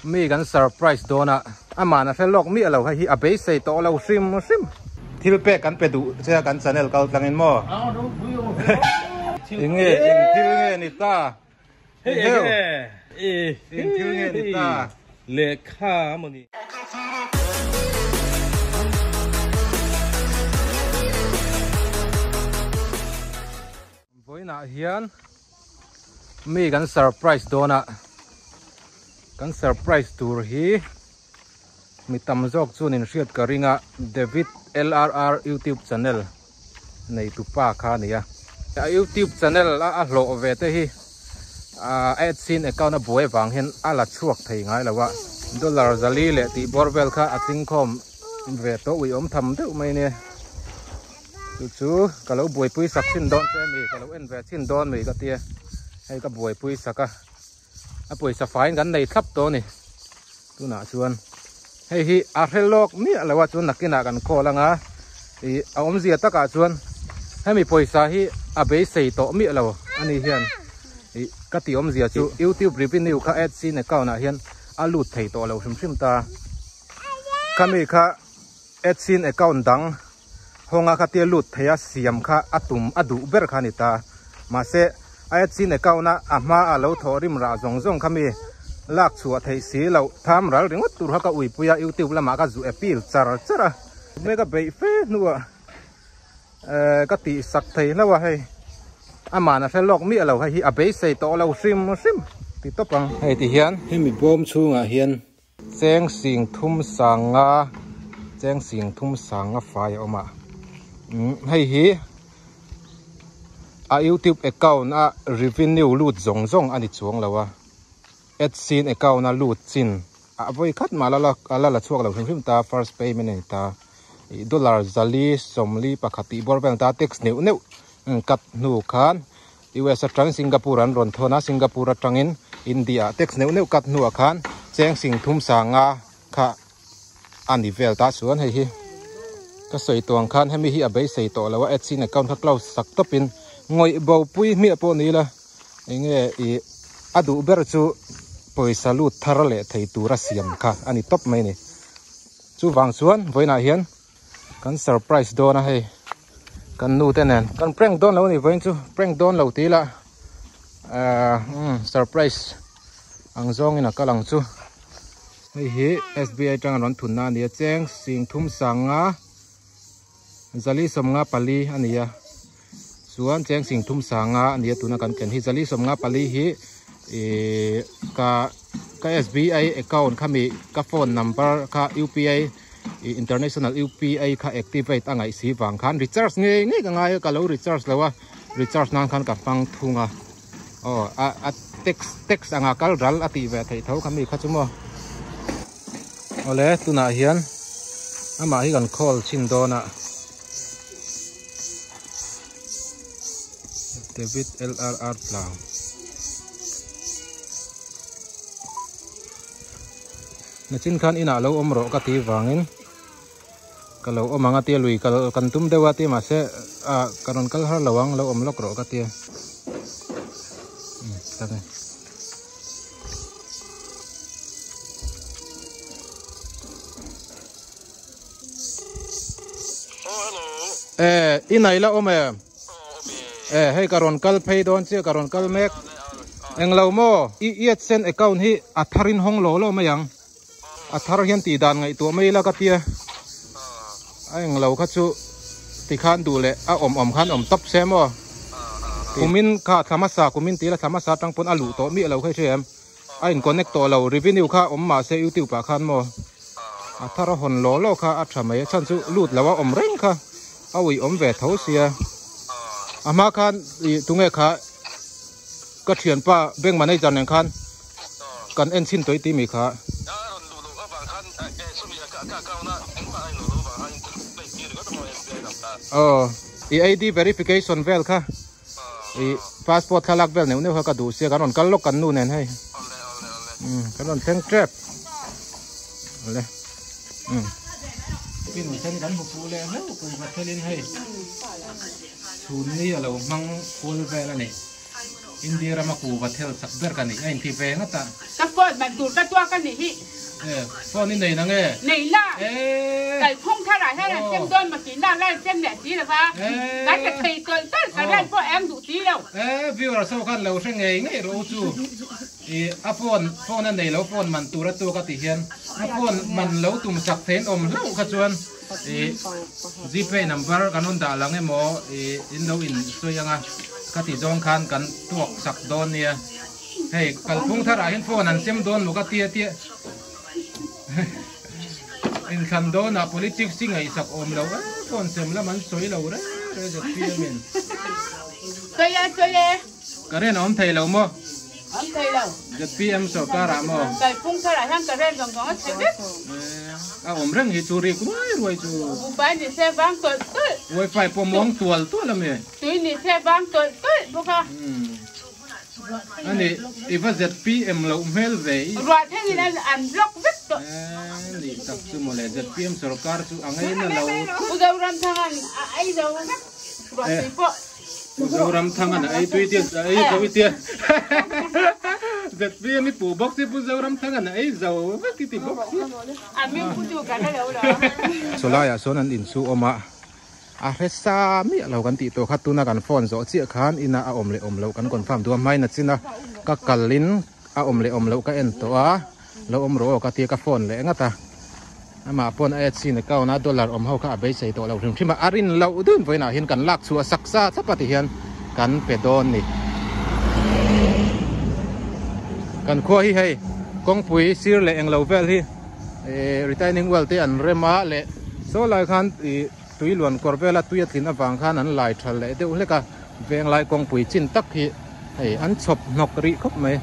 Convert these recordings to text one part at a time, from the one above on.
Mi kan surprise dawn a, aman a hre lawk miah lo, hei hi a beisei tawh lo hrim hrim. Thil pek kan pe duh che a kan channel kal tlangin maw? Eng nge eng thil nge ni ta? Hei eng thil nge ni ta? Lehkha a maw ni? Vawiinah hian mi kan surprise dawn a, kan surprise tur hi mi tam zawk chuan in hriat ka ring a, David LRR YouTube channel nei tu pa kha a ni a, a YouTube channel a a hlawh ve te hi a AdSense account a buai vang hian a la chhuak thei ngai lo a, dollar zali leh tih bawr vel kha a tlingkhawm ve tawh uiawm tham deuh mai nia. Chu chu ka lo buaipui sak chin dawn che mi ka lo en ve chin dawn mai ka tia hei ka buaipui sak a a pawisa faiin kan nei thlap tawh a ni tunah chuan hei hi a hre lawk miah lo a chuan nakinah kan call anga ih a awmzia takah chuan hemi pawisa hi a beisei tawh miah lo a ni hian ih ka tih awmzia chu youtube revenue kha adsense account ah hian a lut thei tawh lo hrim hrim ta khami kha adsense account dang. Hawnga kha tia lut thei a siam kha a tum a duh ber kha a ni ta. Mahse, a AdSense account a a hma a lo thawh rim rah zawng zawng kha mi lak chhuah theih si loh tham ral ringawt tur kha ka uipui a, YouTube lamah ka zu appeal char char a. Hmel ka beih fe hnuah ka tih sak thei hlauh a hei. Aman a hre lawk miah lo hei hi a beisei tawh lo hrim hrim ti tawp ang. Hei ti hian hemi bawm chhungah hian Cheng sing thum sanga cheng sing thum sanga fai a awm a umm hei hi a youtube account a revenue lut zawng zawng a ni chuang lo a adsense account a lut chin a vawi khat mah la a la la chhuak lo hrim hrim ta first payment a ni ta ih dollar zali sawmli pakhat tih bawr vel a ni ta tax neuh neuh cut hnu khan. US atang Singapore an rawn thawn a, Singapore atangin India ah tax neuh neuh cut hnuah khan cheng sing thum sanga kha a ni vel ta chuan hei hi ka sawi tawh ang khan hemi hi a beisei tawh lo a AdSense account kha close sak tawpin ngawih bo pui hmiah pawh ni ila enge ih a duh ber chu pawisa lut thar leh thei tura siam kha a ni tawp mai a ni chuvang chuan vawiinah hian kan surprise dawn a hei. Kan nu te nen kan prank dawn lo a ni vawiin chu prank dawn lo tih ila ahh umm surprise ang zawngin a kal ang chu hei hi S B I atanga rawn thunna a ni a cheng sing thum sanga zali sawmnga pali a ni a chuan cheng sing thum sanga a ni a tuna kan ken hi zali sawmnga pali hi ihh ka ka S B I account khami ka phone number kha U P I. Ih international UPI kha activate a ngaih si vang khan recharge ngei ngei ka ngai a ka lo recharge lo a recharge nan khan ka hmang thung a aw a a tax tax anga kal ral a tih ve theih tho kha mi kha chu maw awle tunah hian amah hi kan call chhin dawn a David LRR tlang. Nachin khan inah lo awm rawh ka ti vangin ka lo awm ang a tia lui kal kan tum deuh a tia mahse ah ka rawn kal har lo ang lo awm lawk rawh ka tia tak e. Eh inah ila awm em? Eh hei ka rawn kal phei dawn chiah ka rawn kal mek. Englo maw i AdSense account hi a thar in hawng lo lo mai ang. A thar hian tih dan ngaihtuah mai ila ka tia. A englo kha chu tikhan duh leh a awm awm khan awm tawp se maw. Kumin kha thla hmasa kumin tih ila thla hmasa atang pawn a luh tawh miah lo kha i hria em. A in connect tawh lo revenue kha awm mahse youtube ah khan maw a thar a hawn law law kha a tha mai a chhan chu lut lo a awm reng kha a ui awm ve tho sia a hma khan ih tunge kha ka thianpa bank manager nen khan kan en chhin tawih tih mi kha. Aw i ID verification vel kha. Ih passport thlalak vel neuh neuh kha ka duh sia kan rawn kal lawk kan nu nen hei umm kan rawn thleng tep awle umm pin sen kan hmu fuh leh hlauh kum khat thelin hei chhun ni a lo hmang kual vel a ni India rama kuva thel chak ber ka ni a inti ve ngat a. Phone man tur ka tuak a nih hi. E, phone i nei na nge? Nei la. Kalphung thar ah hian an sem dawn maw tih nak lai an sem leh si lo va. Kan la thei tawlh tawlh, ka rian pawh eng duh si lo. E, viewers ho khan lo hre ngei ngei rawh u chu. I a phone, phone a nei lo phone man tur a tuak a tih hian a phone man lo tum sak theiin awm hlauh kha chuan i Gpay number kan rawn dah lang emaw i in lo in sawi anga kha tih zawng khan kan tuak sak dawn nia. Hei kalphung thar ah hian phone an sem dawn luk a tia tia inthlan dawn ah politics hi ngaihsak awm lo e phone sem lam an sawi lo reng reng ZPM in. Sawi e sawi e. Current a awm thei lo maw? Awm thei lo. ZPM sorkar ah maw? Kalphung thar ah hian current zawng zawng a chhe vek. A awm reng hi chu rik ruai ruai chu. Buhfai ni se vang tawlh tawlh. Wifi pawh muang tual tual a mi. Tui ni se vang tawlh tawlh bawk a. Ani i va ZPM loh hmel ve i. Ruah thlengin an an block vek tawh. Ni tak chu mawle ZPM sorkar chu a ngaina lo. Pu Zoramthanga'n a ei zo vek ruah tui pawh. Pu Zoramthanga'n a ei tui tia a ei zo i tia. ZPM i puh bawk si Pu Zoramthanga'n a ei zo vek i ti bawk si. A hming pu tu ka hre lo lo. Chulaiah sawn an insu awm a. A hre sa miah lo kan tih tawh kha tuna kan phone zawh chiah khan ina a awm leh awm loh kan confirm duh a hmain a chin a ka kalin a awm leh awm loh ka en tawh a lo awm rawh aw ka tia ka phone leh ngat a amah pawn a AdSense account a dollar awm ho kha a beisei tawh lo hrim hrim a a rin loh dun vawiinah hian kan lak chhuah sak sa thlap a ti hian kan pe dawn ni kan khua hi hei kawngpui sir leh englo vel hi eh retaining wall te an rem a leh saw lai khan ih Tui luan kawr vela tui a tlin avang khan an lai tha leh deuh hlek a, venglai kawngpui chin tak hi hei an chhawp hnawk rih khawp mai.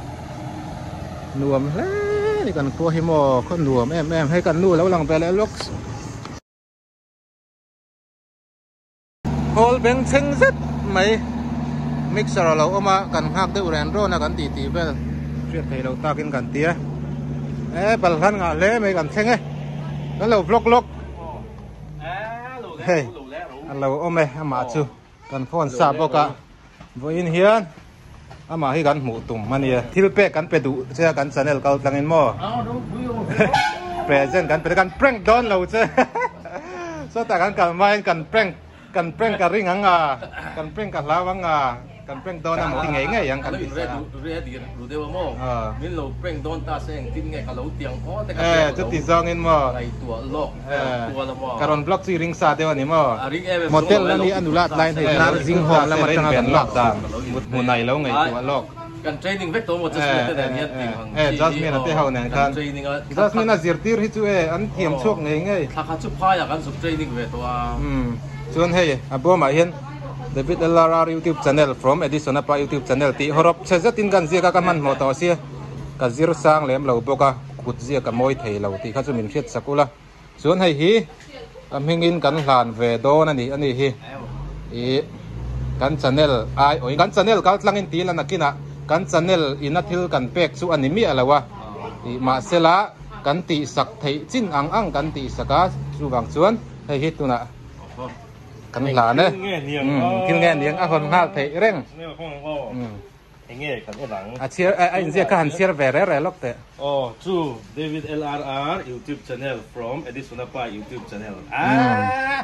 Nuam hle ni kan khua hi maw khaw nuam em em hei kan nu lo lang ve leh lawks. Khawl beng thleng zet mai mixer a lo awm a kan nghak deuh ren rawn a kan tih tih vel hriat theih loh takin kan ti a e balhlan ngah hle mai kan thleng e kan lo vlog lawk. Hei a lo awm e amah chu kan phone sa bawk a vawiin hian amah hi kan hmuh tum a nia thil pek kan pe duh che a kan channel kal tlangin maw present kan pe kan prank dawn lo che sawtah kan kal hmain kan prank Kan prank a ring ang a, kan prank a hlau ang a, kan prank dawn a maw ti ngei ngei ang kan ti sa. E chuti zawngin maw ka rawn vlog chu i ring sa deuh a ni maw. Motel a ni a nulat laiin hei nar zing hawm lam atanga kan lak dan mut hmun a i lo ngaihtuah lawk. Kan training vek tawh maw Jasmine te nen hian tih ang chi Jasmine a te ho nen khan Jasmine a zirtir hi chu e an thiam chhuak ngei ngei. Thla khat chu phaiah kan zuk training ve tawh a. Chuan hei a bawmah hian David LRR YouTube channel from Edison apa YouTube channel tih hawrawp chhe zetin kan ziak a ka hmanhmawh tawh sia ka zir sang lem lo bawk a kut ziak a mawi thei lo tih kha chu min hriat sak ula chuan hei hi ka hmingin kan hlan ve dawn a ni a ni hi ih kan channel ai awih kan channel kal tlangin tih ila nakinah kan channel ina thil kan pek chu a ni miah lo a ih mahsela kan tihsak theih chin ang ang kan tihsak a chuvang chuan hei hi tunah kan hlan e thil nge niang a hawn nghal theih reng. Enge kan en ang? A chhiar a inziak kha han chhiar ve reh reh lawk teh. Aw chu David LRR YouTube channel from Edisona pa YouTube channel aah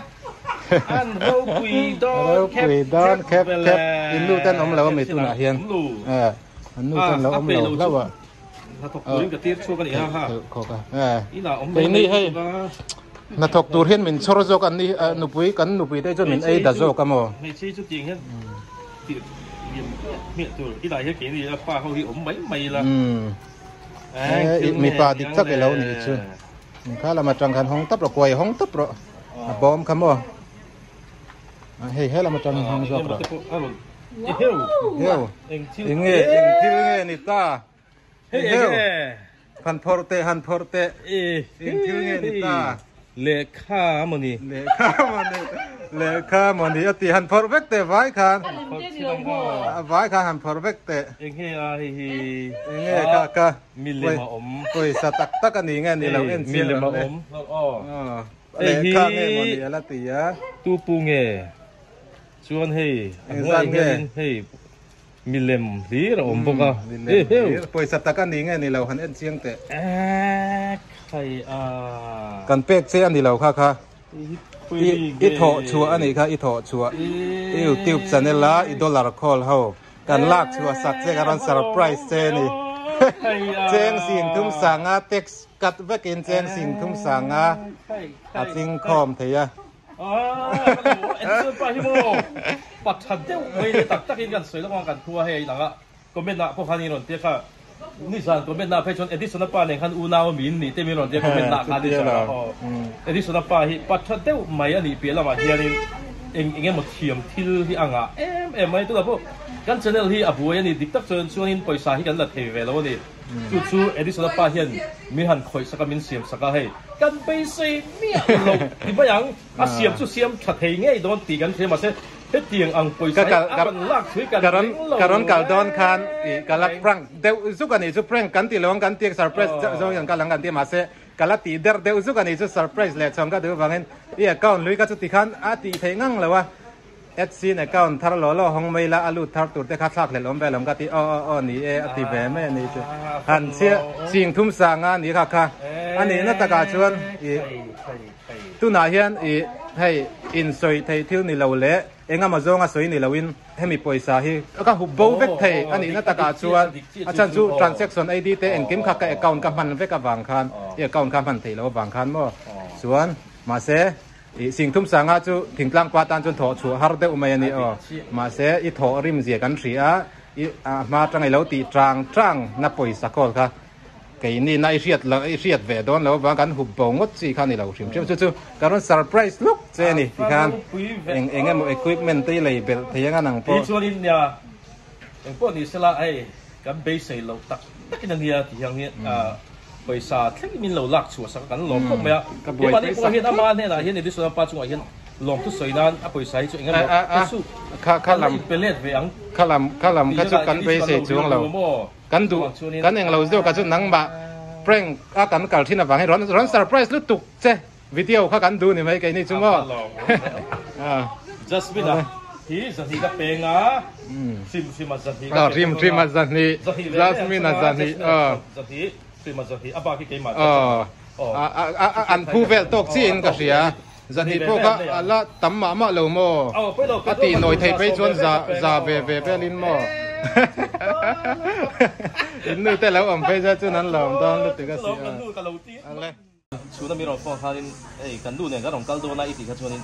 an ropui dawn khep khep vele. In nu ten awm lo ami tunah hian an nu ten lo awm lo hlauh a. Hnathawk turin ka tir chhuak a ni ha ha. Inah awm Keini hei hnathawk tur hian min chhawr zawk an ni nupui kan nupui te chuan min ei da zawk a maw. Hmeichhe chu tiang hian tih liam hmiah hmiah tur inah hian keini a pa ho hi awm mai mai ila. Mipa dik tak i lo nih chu. Kha lam atang khan hawng tap rawh kuai hawng tap rawh a bawm kha maw. Hei he lam atang hawng zawk rawh. Heu. Enge eng thil nge ni ta. Hei eng nge? Han phawrh teh, han phawrh teh. Eng thil nge ni ta? Lehkha maw ni? Lehkha maw ni? Lehkha maw ni a ti. Han phawrh vek teh vai khan. A vai khan han phawrh vek teh. Eng nge a hei hi? Eng nge ka ka? Milem a awm. Pawisa tak tak a ni nge ni lo en chiang Milem a awm. Lehkha nge maw ni a la ti a. Tu pu nge? Chuan hei a hnuaiah hianin hei. Milem hlir a awm bawk a. Milem hlir. Pawisa tak a ni nge ni lo han en chiang teh. Ek khai a. Kan pek che a ni lo kha kha. I thawh chhuah a nih kha i thawh chhuah. I youtube channel a i dollar khawl ho kan lak chhuah sak che ka rawn surprise che a ni. Cheng sing thum sanga tax cut vekin cheng sing thum sanga a tling khawm thei a. Pa hi maw pa tha deuh mai le tak takin kan sawi lawk ang kan thu a hei inang a comment ah pawh khan in rawn tia kha nizan comment ah phei chuan Edison a pa nen khan unau a min nih te min rawn tia comment ah khan nizan ah aw Edison a pa hi pa tha deuh mai a nih piah lamah hianin eng eng emaw thiam thil hi a ngah em em mai tunah pawh kan channel hi a buai a ni dik tak chuan chuanin pawisa hi kan la thei ve lo a ni. Chu chu Edison-a pa hian min han khawih sak a, min siam sak a, hei kan beisei miah lo ti mai ang, a siam chu siam tha thei ngei dawn tih kan hria mahse hetiang ang pawisa hi a rawn lak thui kan ring lo. Ka rawn kal dawn khan i ka la prank deuh zuk a nih chu, prank kan ti lo ang kan ti surprise zawng hian kal ang kan ti mahse ka la tih der deuh zuk a nih chu surprise leh chhawng ka duh vangin i account hlui kha chu tikhan a tih theih ngang lo a. Adsin account thar law law hawng mai la, a lut thar tur te kha thlak hlelh awm ve lawm ka ti aw aw aw ni e a ti ve mai a ni chu. Han chhia ching thum sang a ni kha kha a nihna takah chuan i tunah hian i hei insawi theih thil ni lo leh engemaw zawnga sawi ni loin hemi pawisa hi ka hup bo vek thei a nihna takah chuan a chhan chu transaction ID te engkim kha ka account ka hman vek avang khan i account kha hman theih loh avang khan maw chuan mahse I Singthum Sanga chu thingtlang pa tan chuan thawh chhuah har deuh mai a ni aw. Mahse i thawh rim zia kan hria a, i a hma atanga i lo tih tang tang na pawisa kawl kha keini na i hriat lo i hriat ve dawn lo avang kan hup bo ngawt chi kha a ni lo hrim hrim. Chu chu ka rawn surprise luk che a ni tikhan eng eng emaw equipment te i lei belh thei anga nang pawh. Ti chuanin nia engpawh ni sela hei Kan beisei loh tak takin a nia ti hiang hi pawisa thleng min lo lak chhuah sak a kan lawm khawp mai a. Keimahni pawh hian ama hnenah hian Edison pa chungah hian lawmthu sawi nan a pawisa hi chu eng emaw te su kan la inpe let ve ang. Kha lam kha lam kha chu kan beisei chuang lo. Kan duh kan eng lo zawk ah chu nangmah prank a kan kal thin avang hi rawn rawn surprise lutuk che. Video kha kan duh ni mai keini chu maw. Jasmine a hi zahnih ka peng a hrim hrim a zahnih ka peng hrim hrim a zahnih Jasmine a zahnih zahnih hrim a zahnih a bak hi keimah an phu vel tawk chi in ka hria zahnih pawh kha a la tam mah mah lo maw a tih nawi thei phei chuan za za ve ve velin maw in nu te lo awm phei chuan an lawm dawn lutuk a si a. Chhuna min rawn phone khanin hei kan nu nen kan rawn kal dawn a i tih kha chuanin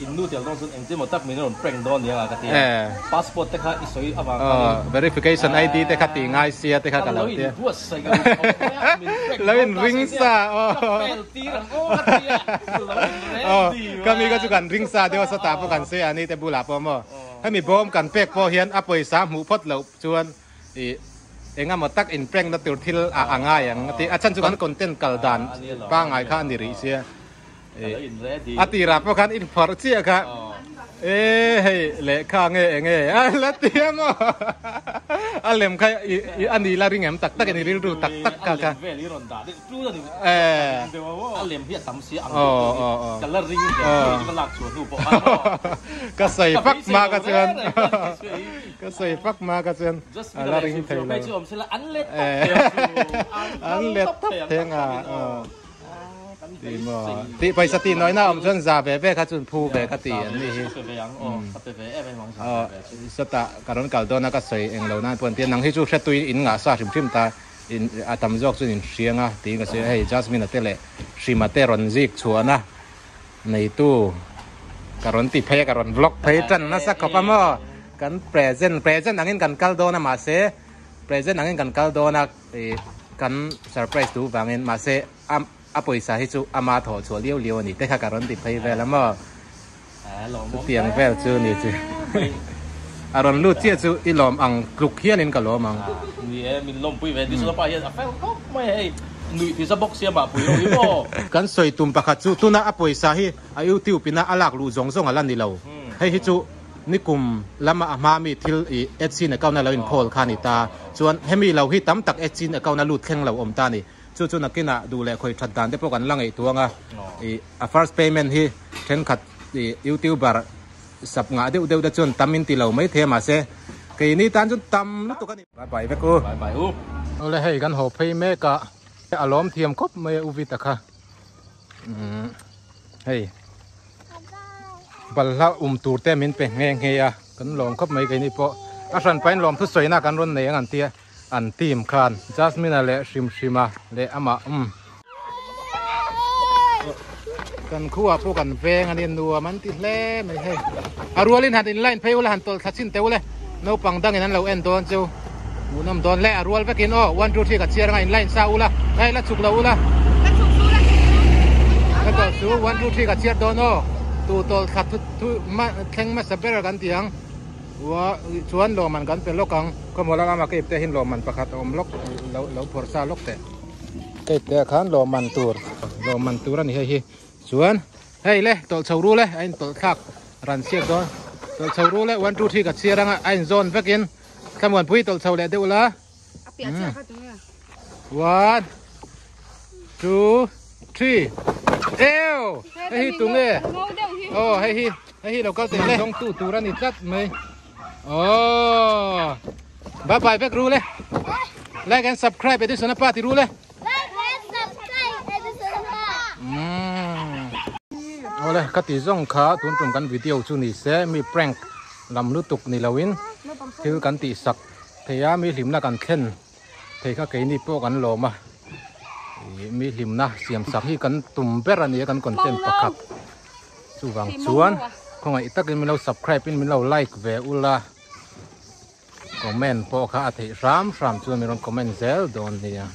in nu tel dawn chuan engtin emaw tak min rawn prank dawn nia ka ti a, passport te kha i sawi avang khanin Verification ID te kha tih ngai sia te kha ka lo ti a. Lo in buatsaih ka duh khawp mai a, min prank Lo in ring sa aw. Ka fail tir ang aw ka ti a, lo in ready Aw ka mi kha chu kan ring sa deuh a sawtah pawh kan sawi a ni te bulah pawh maw hemi bawm kan pek pawh hian a pawisa hmuh phawt loh chuan I engemaw tak in prank na tur thil a a ngai ang a ti. A chhan chu kan content kal dan pangngai kha a ni rih sia. A tirah pawh khan in phawrh chiah kha e hei lehkha nge enge a la ti a maw. A lem kha i a ni la ring em tak tak in i rilru tak tak kha kha. Ka sawi fak hma kha chuan. Ka sawi fak hma kha chuan a la ring thei lo. An let tawp thei anga. Ti maw. Ti pawisa tih nawina awm chuan za ve ve kha chuan phu ve ka ti an nih hi. Sawtah ka rawn kal dawn a ka sawi eng lo nan pawh an ti a nang hi chu hretui in ngah sa hrim hrim ta in a tam zawk chuan in hriang a tiin ka sawi a hei Jasmine a te leh Hrima te rawn zik chhuahna Neitu ka rawn ti phei a ka rawn vlog phei tan nasa khawp a maw kan present present angin kan kal dawn a mahse present angin kan kal dawn a ih kan surprise duh vangin mahse a a pawisa hi chu ama thawh chhuah liau liau a ni te kha ka rawn ti phei vel a maw chutiang vel chu ni chu a rawn lut chiah chu i lawm ang tluk hianin ka lawm ang. Ni e min lawmpui ve Disney pa hian a fel khawp mai hei. Nuih ti za bawk sia mah pui lo hi maw. Kan sawi tum pakhat chu tuna a pawisa hi a YouTube ina a lak luh zawng zawng a la ni lo. Hei hi chu nikum lama a hma mi thil i Etsy account a lo in call kha a ni ta. Chuan hemi lo hi tam tak Etsy account a lut thleng lo awm ta a ni. Chu chu nakinah duh leh khawi that dan te pawh kan la ngaihtuang a. I a first payment hi thenkhat i YouTuber sap ngah deuh deuh te chuan tam in ti lo mai thei a mahse. Keini tan chuan tam lutuk a ni. Bye bye vek u. Bye bye u. Awle hei kan haw phei mek a, a lawm thiam khawp mai a u Vita kha. Umm hei balhla um tur te min pe nghe nghe a, kan lawm khawp mai keini pawh. A hran pahin lawm thusawi na kan rawn nei ang an tia an team khan Jasmine-a leh hrim hrima leh amah umm. Kan khuah pawh kan veng a nia nuam an ti hle mai hei. A rualin han in line phei ula han tawlh thla chhin teh ule naupang dangin an lo en dawn chu hmuhnawm dawn hle a rual vekin aw one two three ka chhiar anga in line sa ula hei la chuk lo ula la tawlh chu one two three ka chhiar dawn aw tu tawlh thla thu thu thleng hmasa ber kan ti ang ua chuan lawmman kan pe lawk ang khawmual lama ka ipte hian lawmman pakhat a awm lawk lo lo phawrh sa lawk teh. Hei te ah khan lawmman tur lawmman tur a ni hei hi chuan hei le tawlh chho ru le a in tawlh thlak ran chhiat dawn tawlh chho ru le one two three ka chhiar anga a in zawn vek in thlamuanpui tawlh chho leh deuh la one two three eo hei hi tunge aw hei hi hei hi lo kal teh le zawng tu tur a ni tlat mai. Oh. Bye bye vek ru le. Like and subscribe Edison apa ti ru le. Like and subscribe Edison apa. Mm. Ole ka ti zong kha tun tum kan video chu ni se mi prank lam lutuk ni loin thil kan ti sak theia mi hlimna kan thlen thei kha keini pawh kan lawm a mi hlimna siam sak hi kan tum ber ani a kan content pakhat Chuvang chuan khawngaih takin min lo subscribe in min lo like ve ula comment pawh kha a theih hram hram chuan min rawn comment zel dawn nia.